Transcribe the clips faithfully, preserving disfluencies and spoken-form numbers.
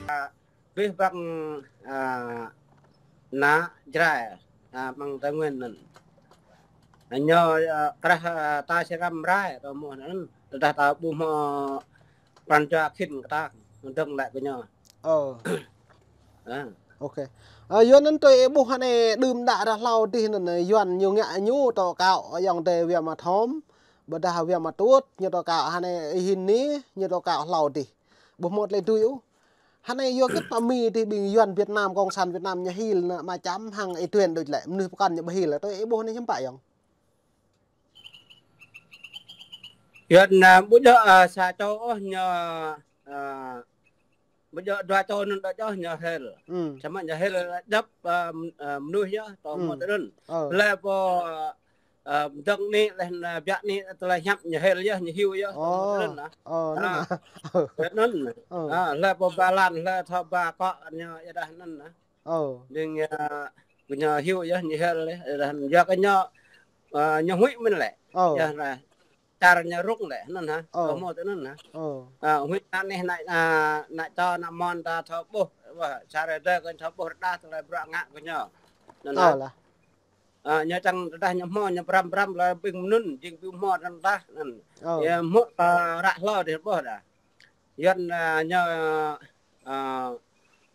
Abih bang, a, ană Jrai, a, amăng Tây Nguyên anŭn. Ñu, a, krah, a, ta sirăm rai, tơhmô anŭn. Tơdah ta ƀu hmâo pran jua khĭn kơtang, dơ̆ng lĕ kơ ñu. Ơ. A. Ôkê. A, yua anŭn tui ih ƀuh hơnai đưm đă ră hlâo dih anŭn, Yuan ñu ngă ñu tŏ kâo ayŏng adơi Wia Ama Thom, ƀôdah Wia Ama Tut, ñu tŏ kâo hơnai ih hin ni, ñu tŏ kâo hlâo dih. Ƀu hmâo tơlơi tui ôh. Hơnai yua kơ pă mi dih ƀing Yuan Việt Nam, Cộng sản Việt Nam ñu hil ană Ama Čăm hăng Y Tuên đôč lĕ, mơnuih pơkŏn ñu ƀu hil, tui ih ƀuh anai hiư̆m pă yŏng. Yuan, a, ƀu djơ̆, a, sa čô ôh ñu, a, ƀu djơ̆ dua čô anŭn đôč ôh ñu hil. Ư. Samơ̆ ñu hil djŏp, a, m-, a, mơnuih yơh, tŏ mơ̆ tui anŭn. Ơ. Lĕ pô, a, dơ̆ng ni, lĕ, a, biă ni, tơlơi hiăp ñu hil yơh, ñu hiu yơh, tŏ mơ̆ tui anŭn. Ơ, anŭn. A, tui anŭn. Ơ. A, lĕ pô ba lan, lĕ thâo ba akŏ ñu yơh dah anŭn. Ơ. Ding, a, ñu hiu yơh, ñu hil yơh, dah anŭn. Yua kơ ñu, a, ñu huĭ mơ̆n lĕ. Ơ. Yơh dah. Čar ñu rŭng lĕ, anŭn hă? Ơ. Tŏ mơ̆ tui anŭn hă? Ơ. A, huĭ anai ană, a, ană čô ană mon ta thâo ƀuh, wah, čar rơdơi kơ thâo ƀuh rơđah tơlơi bruă ngă kơ ñu. Anŭn hă? Ơ lah. A, ñu čang tơdah ñu hmâo ñu pơrăm pơrăm lĕ ƀing mơnŭn, jing ƀu hmâo anŭn tah, anŭn. Ơ. Yua hmâo ta ră hlâo dih ƀuh dah. Yuan, a, ñu, a,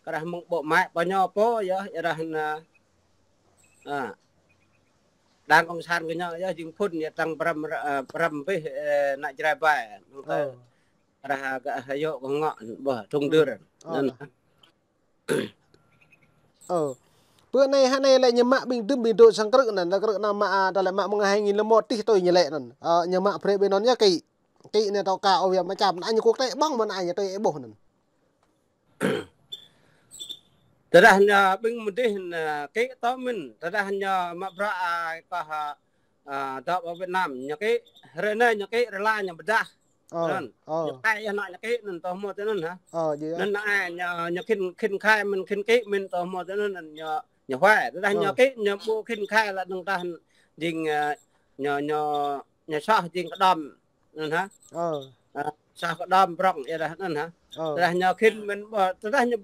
kơ dah mơ̆ng ƀô̆ mă pơ ñu pô yơh, yơh dah anŭn, a, Đảng Cộng sản kơ ñu yơh jing phŭn yơh čang pơrăm, a, pơrăm abih, ơ, ană Jrai ƀai. Mơ̆ng tơ, ơ, kơ dah, a, gah hơyŏ kơ ngŏ, ƀuh, trung ư, dơr. Ơ. Anŭn. Ơ. Pơ anai hơnai lĕ ñu mă ƀing đưm ƀing dŏ sang krư̆ anŭn, krư̆ anŭn mă, a, tơlơi mă mơ̆ng hai nghìn lẻ một tih tui ñu lĕ anŭn. Ơ, ñu mă brơi ƀing anŭn ñu kĭ. Kĭ anai tŏ kâo Wia Ama Čăm, anai ñu kŏ tĕ ƀơ̆ng mơ̆n anai ñu tui ih ƀuh anŭn. Tơdah ñu ƀing mơdih ñu kĭ tŏ mơ̆n, tơdah ñu mă bruă, a, kơ, a, a, dŏ pơ Việt Nam, ñu kĭ, hrơi anai ñu kĭ, hrơi la ñu pơdah. Ơ, anŭn. Ơ. Ñu khai yơh anŭn ñu kĭ, anŭn tŏ mơ̆ tui anŭn hă? Ơ, jing yơh. Anŭn anai ñu, ñu khĭn, khĭn khai mơ̆n, khĭn kĭ mơ̆n tŏ mơ̆ tui anŭn, anŭn ñu, ñu huai. Tơdah ñu, ơ, kĭ, ñu ƀu khĭn khai lĕ anŭn tah jing, a, ñu, ñu, ñu soh jing kơđom. Anŭn hă? Ơ. A, soh kơđom prŏng, yơh dah anŭn hă? Ơ. Tơdah ñu khĭn mơ̆n ƀu, tơdah ñu,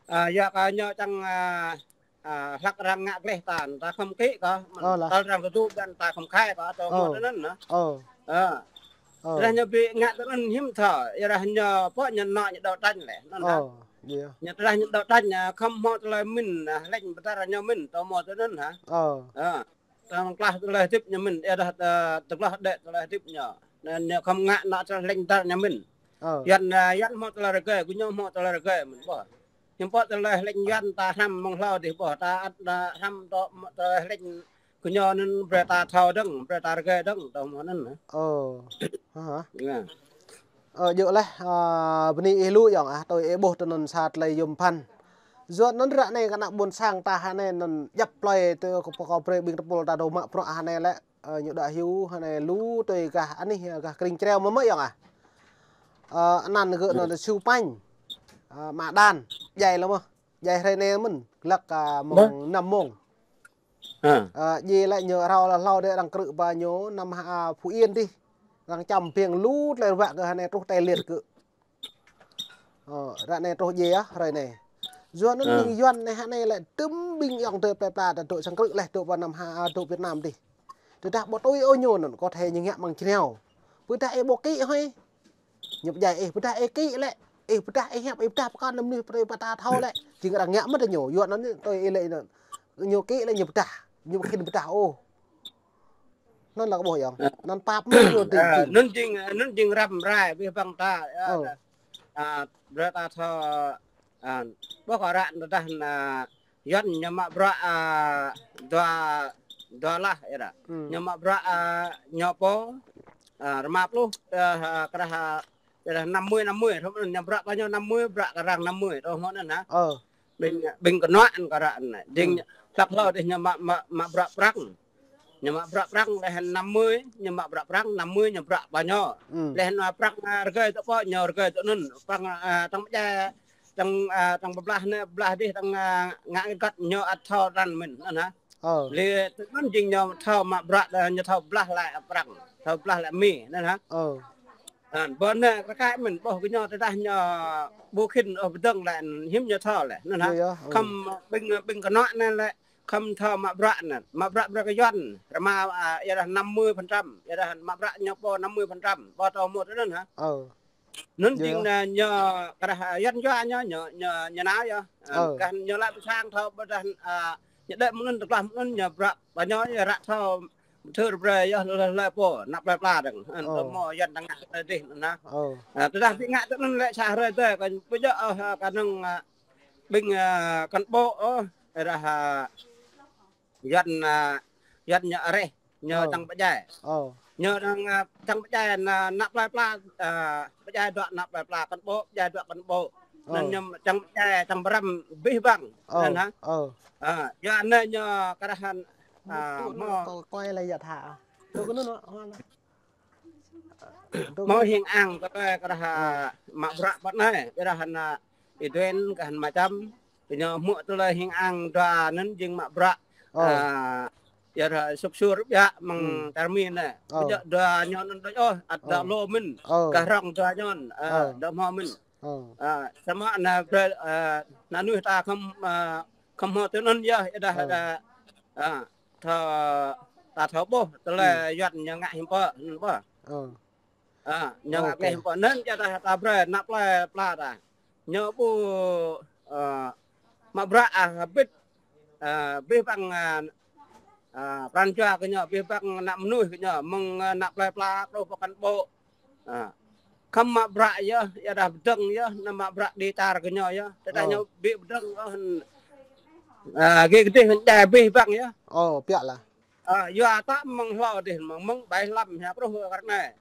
a, yua kơ ñu čang, a, a, hlăk arăng ngă gleh ta, ta khŏm kĭ kơ, mơ̆n. Ơ lah. Tơl arăng tơdu ƀing ta khŏm khai kơ, tŏ mơ̆ tui anŭn hă? Ơ. A. Ơ. Tơdah ñu ƀu ngă tui anŭn hiư̆m thâo, yơh dah ñu pô ñu anŏ ñu đấu tranh lĕ, anŭn hă? Ơ, jing yơh. Ñu tơdah ñu đấu tranh, a, khŏm hmâo tơlơi mĭn, a, lĕ pơtă ñu mĭn, tŏ mơ̆ tui anŭn hă? Ơ. A. Tơdah klah tơlơi hơdip ñu mĭn, yơh dah, a, tơdah đĕ tơlơi hơdip ñu. Anŭn ñu khŏm ngă anŏ tơlơi lĕ dar ñu mĭn. Ơ. Yuan, a, Yuan hmâo tơlơi rơgơi, gơñu hmâo tơlơi rơgơi mơ̆n ƀuh. Hiư̆m pă tơlơi lĕ Yuan ta hrăm mơ̆ng hlâo dih ƀuh, ta ăt, a, hrăm tŏ mơ̆ tơlơi lĕ gơñu anŭn brơi ta thâo dơ̆ng, brơi ta rơgơi dơ̆ng, tŏ mơ̆ anŭn hă. Ơ. Hă? Yơh. Ơ, djơ̆ laih, a, bơni ih lu yŏng ah, tui ih ƀuh tui anŭn sa tơlơi yôm phăn. Yua anŭn ră anai kơ ană ƀôn sang ta hơnai anŭn djăp plơi tui kơ pơkŏ brơi ƀing tơpul ta dŏ mă bruă hơnai lĕ, ơ, ñu đa hyu hơnai lu tui gah anih, gah Krĭng Čreo mơ̆ mơ̆ yŏng ah. Ơ, anăn gơ̆ anŭn Siu Panh, ơ, Ama Đan, djai lơ mơ̆, djai hrơi anai mơ̆n, glăk, a, mơ̆ng năm mông. Ơ. Ơ, djai lĕ ñu rao lơ hlâo dêh arăng krư̆ ba ñu năm ha, a, Phú Yên dih. Arăng čăm biêng lu tơlơi ruă gơ̆ hơnai truh tê liệt gơ̆. Ơ, ră anai truh djai ah, hrơi anai. Yua anŭn ƀing Yuan anai hơnai lĕ tơm ƀing yŏng tơ plơi pla ta dŏ sang krư̆ leh dŏ pơ năm ha, a, dŏ Việt Nam dih. Tơdah ƀu tui ôh ñu anŭn, kơ thê ñu ngă mơ̆ng čreo. Pơdah ih ƀu kĭ hơi. Ñu pơdjai ih, pơdah ih kĭ lĕ. Ih pơdah ih hiăp, ih pơdah pơkŏn mơnuih pơrơi pơta thâo lĕ. Jing arăng ngă mơ̆n tơ ñu, yua anŭn tui ih lĕ anŭn. Ñu kĭ lĕ ñu pơdah, ñu khĭn pơdah ôh. Anŭn lă kơ ƀuh yŏng. Anŭn pap mơ̆n ñu ding jing. Anŭn jing, anŭn jing răm rai abih bang ta. Ơ. A, brơi ta thâo, a, ƀuh kơ ră anŭn dah anŭn, a, Yuan ñu mă bruă, a, dua, dua lah yơh dah. Ư. Ñu mă bruă, a, ñu pô, a, rơma pluh, a, kơ dah, a, yơh dah năm mươi, năm mươi, thŭm anŭn ñu bruă kơ ñu năm mươi, bruă kơ arăng năm mươi, tŏ mơ̆ anŭn hă? Ơ. Ƀing, ƀing kơnuă anŭn kơ ră anŭn. Jing, ư, hlăk hlâo dih ñu mă, mă, mă bruă prăng. Ñu mă bruă prăng leh năm mươi, ñu mă bruă prăng năm mươi, ñu bruă pơ ñu. Ư. Leh anŭn prăng, a, rơgơi tŏ pô, ñu rơgơi tŏ anŭn. Prăng, a, tơng pơdjai, tơng, a, tơng pơblah anai, pơblah dih, tơng, a, ngă găt ñu ăt thâo răn mơ̆n, anŭn hă? Ơ. Lĕ tui anŭn jing ñu thâo mă bruă, a, ñu thâo blah lĕ prăng, thâo blah lĕ mi, anŭn hă? Ơ. Ơ, ƀơi anai kar kaĭ mơ̆n, ƀuh kơ ñu tơdah ñu ƀu khĭn ôh pơdơ̆ng lĕ hiư̆m ñu thâo lĕ. Anŭn hă? Yơh, yơh. Khŏm ƀing, ƀing kơnuă anai lĕ khŏm thâo mă bruă anŭn. Mă bruă brơi kơ Yuan, rơma, a, yơh dah năm mươi phần trăm, yơh dah mă bruă ñu pô năm mươi phần trăm, ƀu thâo mơ̆ tui anŭn hă? Ơ. Anŭn jing, a, ñu kơ dah, a, Yuan jua ñu, ñu, ñu, ñu nao yơh. A, kah ñu laĭ pơ sang thâo ƀôdah, a, ñu đĕ mơ̆ng anŭn tơglah mơ̆ng anŭn ñu bruă, ƀă ñu yơh ră thâo thâo brơi yơh lĕ, lĕ pô, ană plơi pla dơ̆ng. Anŭn tơ mơ̆ Yuan tơngă tơ dih anŭn hă. A, tơdah ƀing ngă tơ anŭn lĕ sa hrơi tơ, kơ ƀu djơ̆, a, kơnơ̆ng, a, ƀing, a, cán bộ, a, dah, a, Yuan, a, Yuan ñu areh, ñu čang pơdjai. Ñu đang, a, čang pơdjai ană, ană plơi pla, a, pơdjai dŏ ană plơi pla, cán bộ, pơdjai dŏ cán bộ. Anŭn ñu čang pơdjai, čang pơrăm abih bang. Anŭn hă? A, yua anai ñu kơ dah, a, mơ̆. Tui kơ anŭn, tui kơ anŭn. Mơ̆ hing ang kơ tơlơi kơ dah, a, mă bruă pơ anai, kơ dah ană Y Duen kơ hăng Ama Čăm, kơ ñu hmư̆ tơlơi hing ang dua anŭn jing mă bruă, a, yơh dah sŭk sŭr biă mơ̆ng čar Mi anai. Ƀu djơ̆ dua ñu anŭn đôč ôh, ăt dŏ lu mơ̆n, kơ rŏng dua ñu anŭn, a, dŏ hmâo mơ̆n. A, samơ̆ ană brơi, a, ană mơnuih ta khŏm, a, khŏm hmâo tui anŭn yơh, yơh dah, dah, a, thâo, ta thâo ƀuh tơlơi Yuan ñu ngă hiư̆m pă, anŭn pă. A, ñu ngă hiư̆m pă anŭn, yơh dah ta brơi ană plơi pla ta. Ñu ƀu, a, mă bruă, a, hơbĭt, a, abih bang, a, a, pran jua kơ ñu, abih bang ană mơnuih kơ ñu, mơ̆ng, a, ană plơi pla truh pơ cán bộ. A, khŏm mă bruă yơh, yơh dah pơdơ̆ng yơh, anŭn mă bruă đĭ čar kơ ñu yơh. Tơdah ñu ƀu pơdơ̆ng yơh, a, gih kơ dih hăng djai abih bang yơh. Ơ, biă lah. A, yua ta mơ̆ng hlâo dih, mơ̆ng, mơ̆ng ƀai lăm hia pruh kar anai.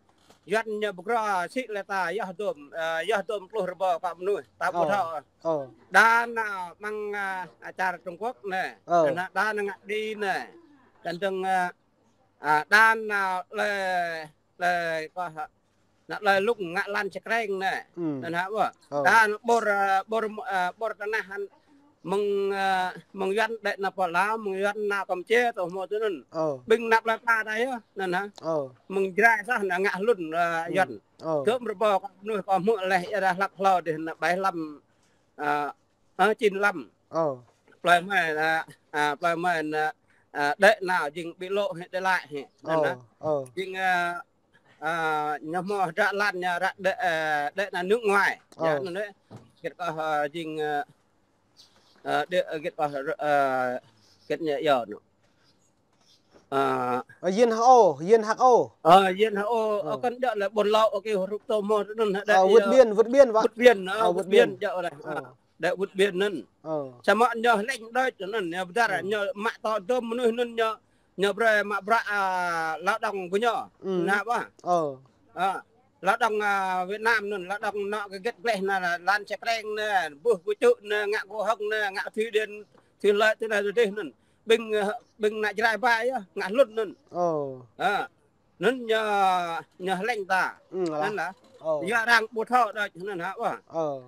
Yuan ñu pơgrô sĭ lĕ ta, yơh dôm, a, yơh dôm pluh rơbâo kơ mơnuih, ta ƀu thâo. Đa ană mơ̆ng, a, čar Trung Quốc anai. Đa ană ngă đĭ anai. Kơnơ̆ng, a, a, đa ană lĕ, lĕ kơ hă, ană lĕ lŭng ngă lan čơkreng anai. Anŭn hă ƀuh. Đa ană ƀôr, a, ƀôr, a, ƀôr tơnah hăng mơ̆ng, a, mơ̆ng Yuan đĕ nao pơ Lao, mơ̆ng Yuan nao Kampuchia, tơ hmâo tui anŭn. Ƀing ană plơi pla ta yơh, anŭn hă. Mơ̆ng Jrai soh anŭn ngă hlŭn, a, Yuan. Dôm rơbâo kơ mơnuih kơ hmư̆ leh, yơh dah hlăk hlâo dih ană ƀai lăm, a, a, čin lăm. Plơi mơi anŭn, a, plơi mơi anŭn, a, đĕ nao jing ƀu lŏ hĭ đĕ laĭ hĭ. Anŭn hă. Jing, a, a, ñu hmâo hơdră lan ñu ră đĕ, a, đĕ nao nước ngoài. Yơh anŭn đĕ. Hơget kơ, a, jing, a, a, đĕ, a, hơget kơ, a, hơget ñu yơh anŭn. A, Yên Hak Ô, Yên Hak Ô. A, Yên Hak Ô, a, kăn djơ̆ lĕ ƀôn lŏ, ô kơ hrup tơ hmâo anŭn hă đĕ. A, vượt biên, vượt biên, wa. Vượt biên, a, vượt biên djơ̆ lĕ. A, đĕ vượt biên anŭn. Samơ̆ ñu hlĕng đôč anŭn, ñu ƀu dar, ñu mă tŏ dôm mơnuih anŭn ñu, ñu brơi mă bruă, a, lao động kơ ñu. Anŭn hă ƀuh. A, lao động, a, Việt Nam anŭn, lao động anŏ kơ hơget gleh anŭn, lan čơkreng anŭn, buh kơčŭ anŭn, ngă gô hŏng anŭn, ngă thủy điện, thủy lợi, tui anai tui adih anŭn. Ƀing, a, ƀing ană Jrai ƀai yơh, ngă hlŭn anŭn. A, anŭn ñu, ñu hlĕng ta. Anŭn lah. Yua arăng ƀu thâo đôč anŭn hă ƀuh.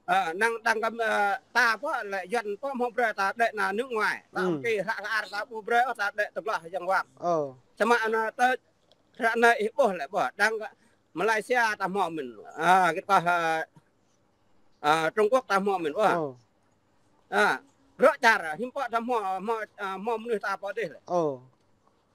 A, năng đang kăm, a, ta pơ lĕ Yuan pơ hmâo brơi ta đĕ nao nước ngoài. Ta ƀu kơ hră hră ar ta ƀu brơi ôh ta đĕ tơgloh yang wang. Samơ̆ anŭn ta ră anai ih ƀuh lĕ ƀuh. Đang Malaysia ta hmâo mơ̆n. A, hơget kơ, a, a, Trung Quốc ta hmâo mơ̆n ƀuh. A, rŏ čar, hiư̆m pă ta hmâo, hmâo, a, hmâo mơnuih ta pơ dih lĕ.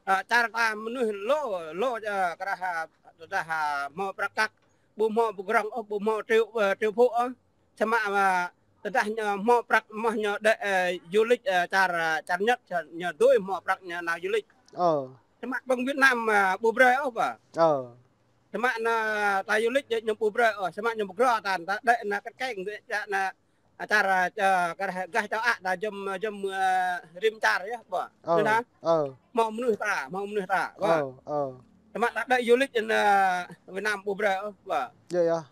A, čar ta mơnuih lu, lu, a, kơ dah, a, tơdah, a, hmâo prăk kăk, ƀu hmâo pơgrŏng ôh, ƀu hmâo triệu, a, triệu phú ôh. Samơ̆, a, tơdah ñu hmâo prăk mơ̆ ñu đĕ, a, du lịch, a, čar, a, čar Nhật, čar ñu dưi hmâo prăk ñu nao du lịch. Samơ̆ ƀing Việt Nam, a, ƀu brơi ôh ƀă. Samơ̆ anŭn ta du lịch ñu ƀu brơi ôh, samơ̆ ñu pơgrô ta, ta đĕ nao kơt keng, đĕ nao a, čar, a, čar, kơ dah gah čô ă ta jơm, jơm, a, rĭm čar yơh ƀuh. Anŭn hă. Hmâo mơnuih ta, hmâo mơnuih ta ƀuh. Samơ̆ ta đĕ du lịch anŭn, a, Việt Nam ƀu brơi ôh ƀuh. Yơh yơh.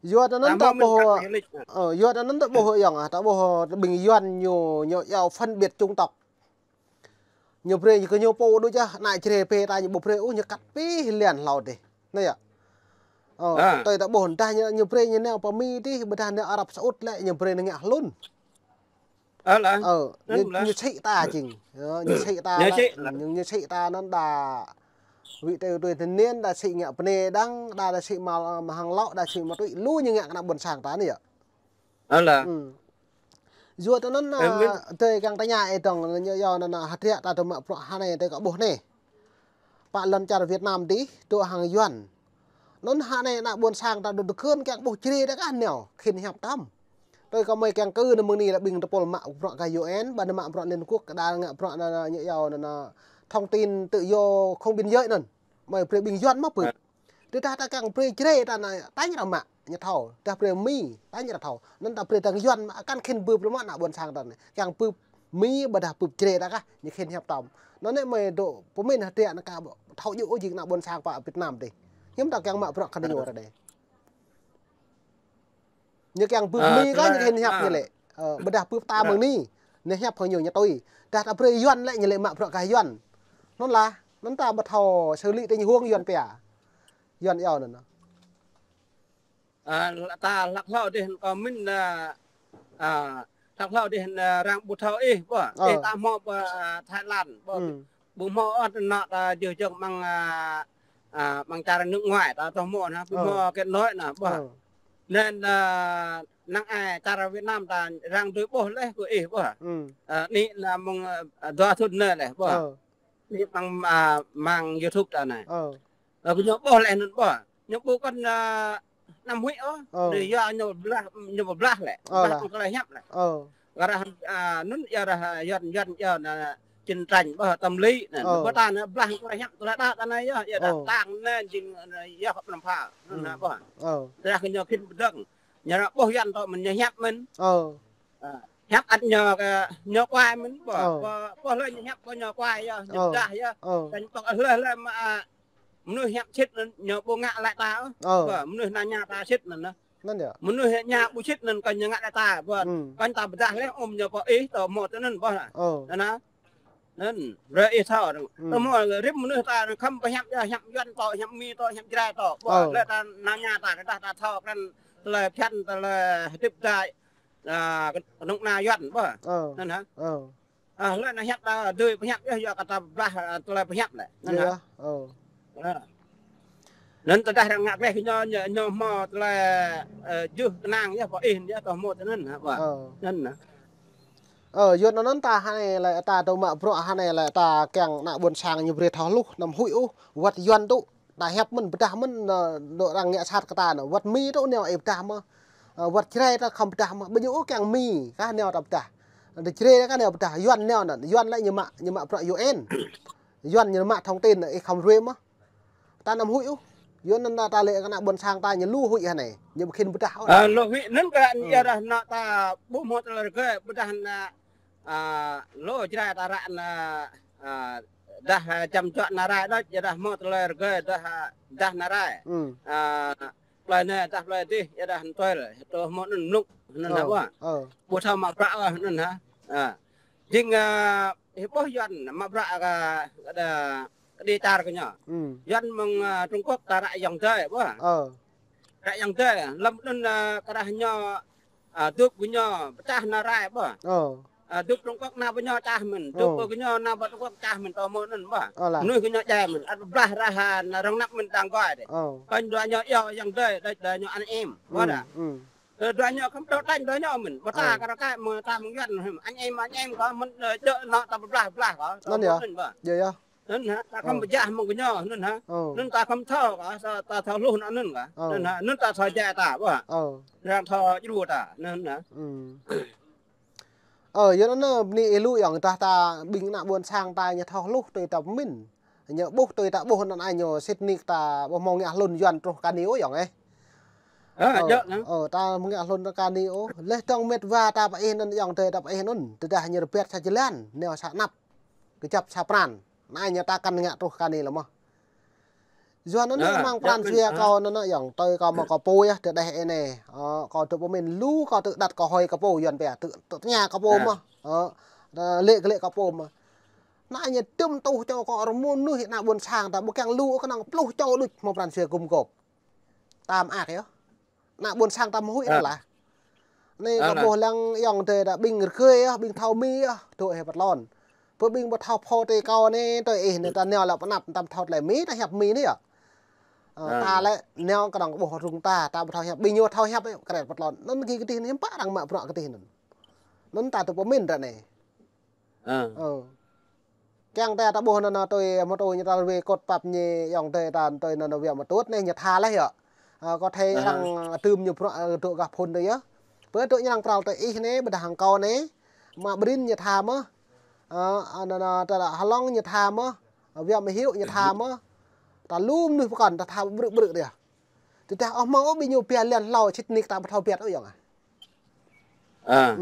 Yua ta anŭn ta ƀuh, a, yua ta anŭn ta ƀuh yơh, a, ta ƀuh ƀing Yuan ñu, ñu iâu phân biệt chủng tộc. Ñu brơi ñu kơ ñu pô đôč yơh, ană Jrai pơ ta ñu ƀu brơi ôh, ñu kăt pĭ lian hlâo dih. Anai yơh. Ơ, tui ta ƀuh dah ñu, ñu brơi ñu nao pơ Mi dih, ƀôdah nao Arab Saudi lĕ, ñu brơi ñu ngă hlŭn. Ơ, ñu, ñu sĭ ta jing. Ơ, ñu sĭ ta lĕ, ñu, ñu sĭ ta anŭn đa, Wĭ tơ tui tơ nen đa sĭ ngă pơnê đăng, đa đa sĭ mă, mă hăng lŏ, đa sĭ mă tui, lu ñu ngă kơ ană ƀôn sang ta anai yơh. Ơ lah. Yua tơ anŭn, tơ kiăng tơña ih dong, ñu yua anŭn hơdră ta tơ mă bruă hơnai tơ kơ ƀuh anai. Pă lŏn čar Việt Nam dih, tŭ hăng Yuan. Anŭn hơnai ană ƀôn sang ta dŏ tơkơ̆n kiăng ƀuh Jrai ta kah neo, khĭn hiăp tơm. Tui kơ mơi kiăng kơ anŭn mơ̆ng anai lĕ ƀing tơpul mă bruă kơ U N, ƀă anŭn mă bruă Liên Hợp Quốc, kơ đa ngă bruă anŭn, anŭn ñu yua anŭn thông tin tự do không biên giới anŭn. Mơi brơi ƀing Yuan mă pơ̆t. Tơdah ta kiăng brơi Jrai ta anai, tañ ră mă, ñu thâo. Tơdah brơi Mi, tañ ră thâo. Anŭn ta brơi tơ̆ng Yuan mă, kăn khĭn bưp lơmă ană ƀôn sang ta anai. Kiăng bưp Mi, ƀôdah bưp Jrai ta kah, ñu khĭn hiăp tơm. Anŭn anai mơi dŏ pơmĭn hơdră anŭn kơ thâo djơ̆ ôh jing ană ƀôn sang pă Việt Nam dih. Hiư̆m ta kiăng mă bruă kơ ñu ră dih. Ñu kiăng bưp Mi kah ñu khĭn hiăp ñu lĕ. Ƀôdah bưp ta mơ̆ng anai. Ñu hiăp hăng ñu ñu tui. Tơdah ta brơi Yuan lĕ ñu lĕ mă bruă kơ Yuan. Anŭn lah, anŭn ta ƀu thâo sơ lĭ tơ ñu huang Yuan pia. Yuan yua anŭn. Ơ, ta hlăk hlâo dih kơ mĭn, ơ, hlăk hlâo dih, ơ, arăng ƀu thâo ih, ƀuh. Ih ta hmâo ƀơi, ơ, Thái Lan, ƀuh. Ƀu hmâo ôh anŭn ta jơh jơ̆ng mơ̆ng, ơ, ơ, mơ̆ng čar nước ngoài, ta tơ hmâo anŭn, ƀu hmâo kết nối anŭn, ƀuh. Anŭn, ơ, năng ai čar Việt Nam ta arăng dưi ƀuh laih kơ ih, ƀuh. Ơ, anai anŭn mơ̆ng, ơ, dua thŭn anai laih, ƀuh. Anai mơ̆ng, ơ, mơ̆ng YouTube ta anai. Ơ, kơ ñu ƀuh laih anŭn ƀuh. Ñu ƀu kăn, ơ, anăm huĭ ôh. Anai yua ñu blah, ñu blah lĕ. Blah kơ tơlơi hiăp lĕ. Kơ rah, ơ, anŭn yua rah, ơ, Yuan, Yuan yua anŭn, ơ, chiến tranh ƀuh tâm lý anŭn. Ƀuh ta anŭn blah kơ tơlơi hiăp tơlơi đaŏ ta anai yơh, yơh đaŏ tang anŭn jing, ơ, yơh kơ pơnăm pha. Anŭn hă ƀuh. Tơdah kơ ñu khĭn pơdơ̆ng. Ñu ră ƀuh Yuan tŏ mơ̆n ñu hiăp mơ̆n. Ơ, hiăp ăt ñu kơ, ñu kuai mơ̆n, ƀuh. Ƀuh, ƀuh lĕ ñu hiăp ƀuh ñu kuai yơh, ñu pơdah yơh. Tơdah ñu pŏk lĕ lĕ mă, ơ, mơnuih hiăp sĭt anŭn, ñu ƀu ngă laĭ ta ôh. Ƀuh, mơnuih nao ña ta sĭt anŭn. Anŭn yơh. Mơnuih ña ƀu sĭt anŭn kơ ñu ngă laĭ ta, ƀuh. Kơ ta pơdah lĕ ôm ñu pơ ih tŏ hmâo tơ anŭn, ƀuh lah. Anŭn. Anŭn, brơi ih thâo. Tơ hmâo rĭm mơnuih ta anŭn khŏm pơhiăp yơh, hiăp Yuan tŏ, hiăp Mi tŏ, hiăp Jrai tŏ. Ƀuh, lĕ ta nao ña ta, tơdah ta thâo krăn tơlơi phiăn, tơlơi hơdip ta, ơ, kơnuk kơna Yuan, ƀuh. Anŭn hă. Ơ, lĕ anŭn hiăp ta dưi pơhiăp yơh, yua kơ ta blah, ơ, tơlơi pơhiăp lĕ. Anŭn hă. Anŭn tơdah arăng ngă gleh kơ ñu, ñu, ñu hmâo tơlơi, ơ, jưh kơnang yơh, pơ ih yơh, tŏ hmâo tơ anŭn hă, ƀuh. Anŭn hă. Ơ, Yuan anŭn ta hơnai lĕ ta tơ mă bruă hơnai lĕ ta kiăng ană ƀôn sang ñu brơi thâo hluh, anăm huĭ ôh, wơ̆t Yuan tŭ. Ta hiăp mơ̆n, pơdah mơ̆n, ơ, dŏ arăng ngă sat kơ ta anŭn. Wơ̆t Mi tŭ neo ih pơdah mơ̆n. Ơ, wơ̆t Jrai ta khŏm pơdah mơ̆n. Ƀu djơ̆ ôh kiăng Mi kah neo ta pơdah. Đa Jrai kah neo pơdah. Yuan neo anŭn. Yuan lĕ ñu mă, ñu mă bruă U N. Yuan ñu mă thông tin ih khŏm ruai mơ̆n. Ta anăm huĭ ôh. Yuan anŭn ta lĕ kơ ană ƀôn sang ta ñu lu huĭ hơnai. Ñu ƀu khĭn pơdah ôh. Ơ, lu huĭ anŭn kơ yua rah anŭn ta ƀu hmâo tơlơi rơgơi pơdah anŭn, ơ, lu Jrai ta ră anŭn, ơ, dah, ơ, čăm čuă ană rai đôč, yua dah hmâo tơlơi rơgơi, dah, ơ, dah ană rai. Ơ, plơi anai, dah plơi dih, yua dah anŭn tuai lĕ, tơ hmâo anŭn mlŭk, anŭn hă ƀuh. Ƀu thâo mă bruă ôh, anŭn hă. Ơ. Jing, ơ, ih ƀuh Yuan mă bruă kơ, kơ đa, kơ đĭ čar kơ ñu. Yuan mơ̆ng, ơ, Trung Quốc ta ră ayŏng adơi, ƀuh. Ră ayŏng adơi, lơ̆m anŭn, ơ, kơ rah ñu, ơ, dŏp kơ ñu pơčah ană rai, ƀuh. Ơ, dŏp Trung Quốc nao pơ ñu pơčah mơ̆n, dŏp kơ ñu nao pơ Trung Quốc pơčah mơ̆n, tơ hmâo anŭn ƀuh. Mơnuih kơ ñu djai mơ̆n, ăt pơblah rah, ơ, rơngiao mơ̆n đang goi dih. Kơ ñu yơh ayŏng adơi, đa, đa ñu ană em, ƀuh đa. Ơ, dua ñu khŏm dŏ tañ dua ñu mơ̆n. Ƀu ta kơ rơkai mơ̆ ta mơ̆ng Yuan hơ̆m. Anh em, anh em kơ mơ̆n, ơ, djơ̆ anŭn ta pơblah, pơblah kơ. Anŭn yơh. Anŭn hă. Ta khŏm pơjah mơ̆ng kơ ñu, anŭn hă. Anŭn ta khŏm thâo kơ, ta, ta thâo hluh anŭn kơ. Anŭn hă. Anŭn ta thâo djai ta, ƀuh. Arăng thâo djru ta, anŭn hă. Ơ, yua anŭn bơni ih lu yơh, tơdah ta ƀing ană ƀôn sang ta ñu thâo hluh tui ta pơmĭn. Ñu ƀuh tui ta ƀuh anŭn ai ñu sĭt nik ta ƀuh hmâo ngă hlŭn Yuan truh kơ anai ôh yơh, ơ. Ơ, ơ, ta ngă hlŭn kơ anai ôh. Laih dơ̆ng met wa ta pơ ih anŭn yơh, tơ ta pơ ih anŭn. Tơdah ñu rơbat sa jơlan, neo sa anăp. Kơjăp sa pran. Anai ñu ta kăn ngă truh kơ anai lĕ mơ̆n. Yua anŭn mơ̆ng pran jua kâo anŭn yơh, tui kâo mă kâo pô yơh, tơ đeh anai. Ơ, kâo tŭ pơmĭn lu, kâo tŭ đăt kâo hơi kơ pô Yuan pia, tŭ, tŭ tơña kơ pô mơ̆n. Ơ, lĕ kơ lĕ kơ pô mơ̆n. Anai ñu tŭm tuh čô kơ rơmô mơnuih ană ƀôn sang ta ƀu kiăng lu kơnơ̆ng pluh čô đôč hmâo pran jua gum gôp. Tam ak yơh. Ană ƀôn sang ta mơ̆ huĭ anŭn lah. Anai kâo ƀuh lăng ayŏng adơi ta ƀing rơgơi yơh, ƀing thâo Mi yơh, dŏ hĭ pơ tlôn. Pơ ƀing ƀu thâo phô tê kâo anai, tui ih anai ta nao lĕ pơnăp, ta ƀu thâo tơlơi Mi, ta hiăp Mi anai yơh. Ơ, ta lĕ nao kơnơ̆ng ƀuh rŭng ta, ta ƀu thâo hiăp, ƀing ñu thâo hiăp, kret pơtlon. Anŭn gih kơdih anai, hiư̆m pă arăng mă bruă kơdih anŭn. Anŭn ta tŭ pơmĭn ră anai. Ơ. Kiăng ta ta ƀuh anŭn, anŭn tui mơ̆ tui ñu ta wai kŏt pap ñu yŏng tê ta tui anŭn, anŭn wia mơ̆ tŭt anai ñu tha laih yơh. Ơ, kâo thâo arăng tơm ñu bruă, ơ, dŏ gah phŭn tui yơh. Pơ dŏ ñu arăng pral tui ih anai, ƀôdah hăng kâo anai. Mă ƀrin ñu tha mơ̆. Ơ, anŭn, anŭn ta hlŏng ñu tha mơ̆. Wia mơ̆ hiu ñu tha mơ̆. Ta lŏm mơnuih pơkŏn, ta tha brư̆ brư̆ dih. Tơdah ôh hmâo ôh ƀing ñu pia lăng hlâo sĭt nik ta ƀu thâo biăt ôh yŏng ah. Ơ.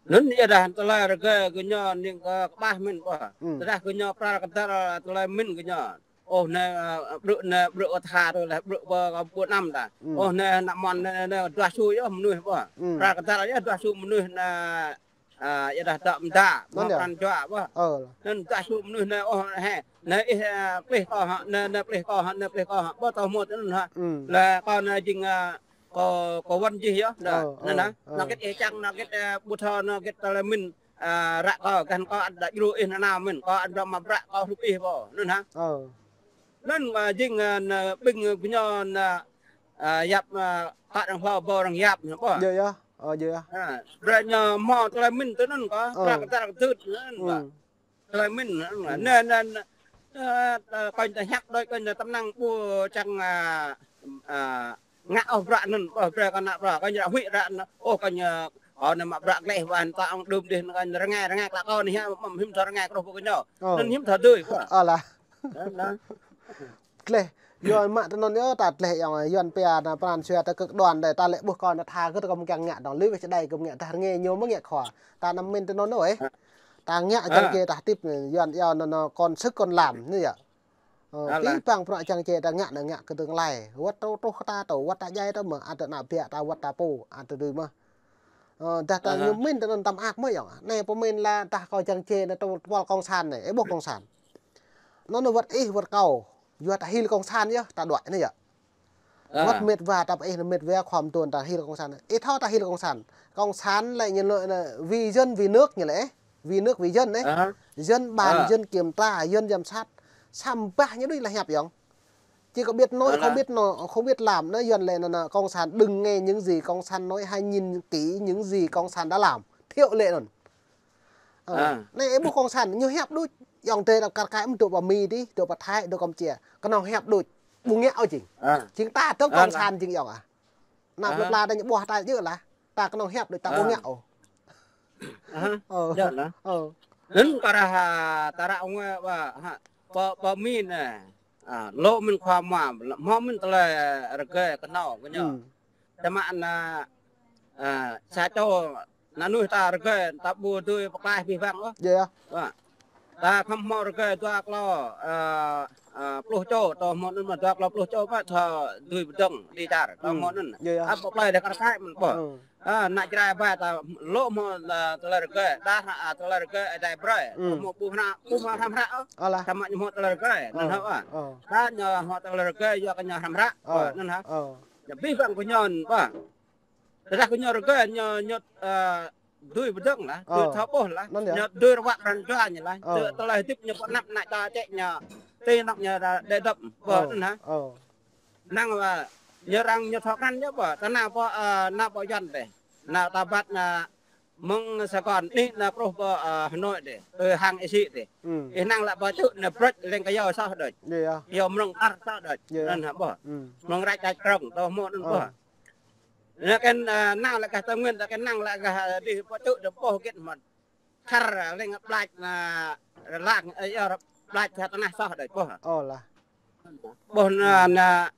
Anŭn yơh dah tơlơi rơgơi gơñu ning kơ kơƀah mĭn ƀơh. Tơdah gơñu pral kơdăr tơlơi mĭn gơñu. Ôh anai, ơ, brư̆ anai, brư̆ kơ tha tui laih, brư̆ ƀơ kơ ƀu năm dah. Ôh anai, ană mơnuih anai, anai, duah su yơh mơnuih ƀơh. Pral kơdăr yơh duah su mơnuih anai, ơ, yơh dah dŏ mơda, mơ̆ pran jua ƀơh. Anŭn duah su mơnuih anai, ôh, hĕ. Anai ih, ơ, plih kâo hă, anai, anai plih kâo hă, anai plih kâo hă. Ƀơh tơhmut anŭn hă. Lĕ kâo anai jing, ơ, kâo, kâo wăn jih yơh, dah. Anŭn dah. Anŭn git ih čang, anŭn git, ơ, ƀu thâo, anŭn git tơlơi mĭn, ơ, ră kâo, gah kâo ăt dah djru ih anŭn mĭn, kâo ăt dah mă bruă kâo hrup ih ƀơh. Anŭn hă. Anŭn, ơ, jing, ơ, anŭn ƀing gơñu anŭn, ơ, yap, ơ, kơ arăng hlâo ƀơh arăng yap anŭn ƀơh. Yơh, yơh. Ơ, yơh, yơh. Ơ, brơi ñu hmâo tơlơi mĭn tui anŭn kâo, pral kơdăr kơdưt anŭn ƀơh. Tơlơi mĭn, anai, anai, anai, ơ, ơ, kâo ta hiăp đôč, kâo ta tơm năng ƀu čang, ơ, ơ, ngă ôh bruă anŭn, ƀơh brơi kơ ană bruă, kâo ñu huĭ ră anŭn, ôh, kâo ñu, kâo anai mă bruă gleh ƀơh, ta ŏng đưm dih, kâo ñu rơngai, rơngai klă kâo anai hiam, mơ̆ hiư̆m thâo rơngai truh pơ gơñu. Anŭn hiư̆m thâo dưi, ƀơh. Ơ lah. Anŭn, anŭn. Gleh, Yuan mă tơnŭn yơh, ta gleh yŏng, Yuan pia anŭn pran jua ta kơ̆k đuan đơi, ta lĕ ƀuh kâo anŭn tha kơ ta kâo mơ̆ kiăng ngă dong, lui wĕh čơđai kâo mơ̆ ngă dah rơngai ñu mơ̆ ngă khua. Ta anăm mĭn tơnŭn ôh, ơ. Ta ngă čang kơ ta hơdip anai, Yuan yơh anŭn, anŭn kon sĭt kon lam anai yơh. Ơ, abih bang bruă čang kơ ta ngă anŭn ngă kơ tương lai. Wơ̆t truh, truh ta tŭ, wơ̆t ta djai tŭ mơ̆, ăt ană biă ta wơ̆t ta pô, ăt dưi mơ̆. Ơ, dah ta ñu mĭn tơnŭn tăm ak mơ̆ yŏng. Anai pơmĭn lah dah kâo čang kơ anai tŭ tual kông san anai, ih ƀuh kông san. Anŭn wơ̆t ih wơ̆t kâo, yua ta hil kông san yơh, ta đuaĭ anai yơh. Wơ̆t mĕt wa ta pơ ih anŭn mĕt wa khŏm tuan ta hil kông san. Ih thâo ta hil kông san. Kông san lĕ ñu lĕ anŭn vì dân vì nước ñu lĕ. Vì nước vì dân anai. Dân bàn, dân kiểm tra, dân giám sát. Samơ̆ ƀah ñu đuaĭ lah hiăp yŏng. Chỉ có biết nói, không biết nói, không biết làm. Anŭn Yuan lĕ anŭn, anŭn cộng sản đừng nghe những gì cộng sản nói, hãy nhìn kỹ những gì cộng sản đã làm. Thiệu lệ anŭn. Ơ. Anai ih ƀuh kông san, ñu hiăp đôč. Yŏng tê đăp kar kaĭ mơ̆ dŏ pơ Mi dih, dŏ pơ Thái, dŏ Kampuchia. Kơnơ̆ng hiăp đôč. Ƀu ngă ôh jing. Jing ta tơ̆ng kông san jing yŏng ah. Anăp lŏk la đa ñu ƀuh ta djơ̆ lah. Ta kơnơ̆ng hiăp đôč ta ƀu ngă ôh. Ơ. Djơ̆ lah. Ơ. Anŭn kơ ră ha, ta ră ngă ƀơh, ha, pơ, pơ Mi anai. Ơ, lŏ mĭn khua mua, hmâo mĭn tơlơi rơgơi kơnơ̆ng kơ ñu. Tơma anŭn, ơ, sa čô ană mơnuih ta rơgơi, ta ƀu dưi pơklaih abih bang ôh. Yơh, yơh. Ƀơh. Ta khŏm hmâo rơgơi dua klâo, ơ, ơ, pluh čô, tơ hmâo anŭn mơ̆ dua klâo pluh čô ƀơh, thâo dưi pơdơ̆ng đĭ čar, tơ hmâo anŭn. Yơh, yơh. Ăt pơklaih đah kar kaĭ mơ̆n ƀơh. Ơ, ană Jrai ƀai ta lŏ hmâo, ơ, tơlơi rơgơi, đah, ơ, tơlơi rơgơi Ơi Adai brơi, tơ hmâo ƀu hrăm, ƀu hmâo hrăm hră ôh. Ơ lah. Tơma ñu hmâo tơlơi rơgơi, anŭn hă ƀơh. Ơ. Đah ñu hmâo tơlơi rơgơi yua kơ ñu hrăm hră, ƀơh, anŭn hă. Ơ. Abih bang kơ ñu ƀơh. Tơdah kơ ñu rơgơi, ñu, ñu, ơ, dưi pơdơ̆ng lah, dưi thâo ƀuh lah, ñu dưi rơwă pran jua ñu lah, tơlơi hơdip ñu pơanăp ană čô čĕ ñu, tơnŏk ñu đa, đa dŏp, ƀơh, anŭn hă. Năng ƀơh, ñu arăng ñu thâo krăn ñu ƀơh, ta nao pơ, ơ, nao pơ Yuan dih, nao ta ƀat nao mơ̆ng Sài Gòn, anai nao truh pơ, ơ, Hà Nội dih, tơ hăng ih sĭ dih. Ih năng lĕ pơ čư̆ anai brơi leng kơyâo soh đôč. Kơyâo mơ̆ng kar soh đôč. Anŭn hă ƀơh. Mơ̆ng rač rač krông, tơ hmâo anŭn ƀơh. Anai kơ, ơ, nao lĕ gah Tây Nguyên, ta kơ năng lĕ gah, ơ, dih pơ čư̆ dih ƀơh git mơ̆n. Khar, ơ, leng ƀlač anŭn, rơlang, ơ, yơh, ƀlač ha tơnah soh đôč ƀơh. Ơ lah. Ƀơh anŭn, anŭn,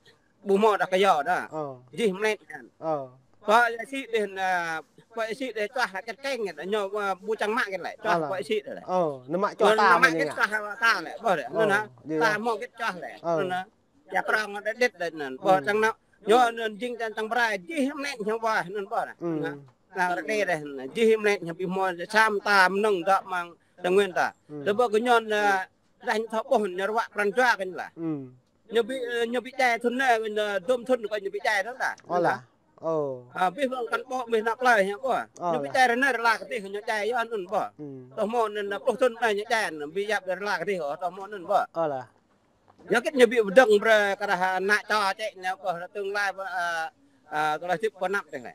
ƀu hmâo đah kơyâo đah. Ơ. Jih mlĕt kan. Ơ. Pơ ih sĭ dih anŭn, pơ ih sĭ dih čuah kĕt keng, ñu, ơ, ƀu čang mă kĕt lĕ. Čuah pơ ih sĭ dih lĕ. Ơ, anŭn mă čuah ta mă kĕt čuah ta lĕ, ƀơh lĕ. Anŭn hă. Ta hmâo kĕt čuah lĕ. Anŭn hă. Ča prong đĕt đĕt anŭn. Ƀơh čang nao. Ñu anŭn jing čang čang brai, jih mlĕt ñu ƀơh, anŭn ƀơh. Anŭn hă. Năng rơđê dih, jih mlĕt ñu ƀu hmâo, sam ta mơnơ̆ng dŏ mơ̆ng Tây Nguyên ta. Tơƀơh kơ ñu anŭn, ơ, đah ñu thâo ƀuh, ñu rơwă pran jua kơ ñu lah. Ñu ƀu, ơ, ñu ƀu djai thŭn anai, ñu dôm thŭn kơ ñu ƀu djai dong đah. Ơ lah. Ơ. Ơ, abih bang kăn ƀô̆ abih ană plơi hiăp ƀô̆. Ơ, ñu ƀu lah. Čai rơnai rơla kơ tih ñu čai yua anŭn ƀô̆. Hmm. Tơdah hmâo anŭn, ơ, pluh thŭn anai ñu čai, ƀu yap rơla kơ tih ôh, tơdah hmâo anŭn ƀô̆. Ơ lah. Yua kơ ñu ƀu pơdơ̆ng brơi kơ rah ană čô čĕ ñu ƀô̆, tương lai ƀô̆, ơ, ơ, tơlơi hơdip ƀô̆ anăp tih lĕ.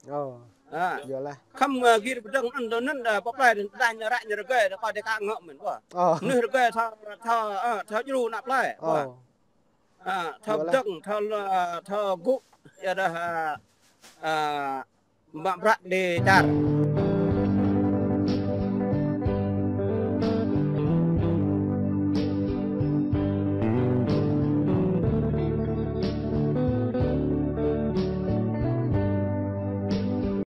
Ơ. Ơ. Yua lah. Khăm, ơ, gir pơdơ̆ng anŭn, anŭn, ơ, pơ plơi tơdah ñu ră ñu rơgơi, kơ dêh kơ ngŏ mơ̆n ƀô̆. Ơ. Anŭn rơgơi thâo, thâo, ơ, thâo djru ană plơi ƀô̆. Ơ. Ơ, thâo pơdơ̆ng, thâo, ơ, thâo gŭ, yua dah, ơ, ơ, mă bruă dêh čar.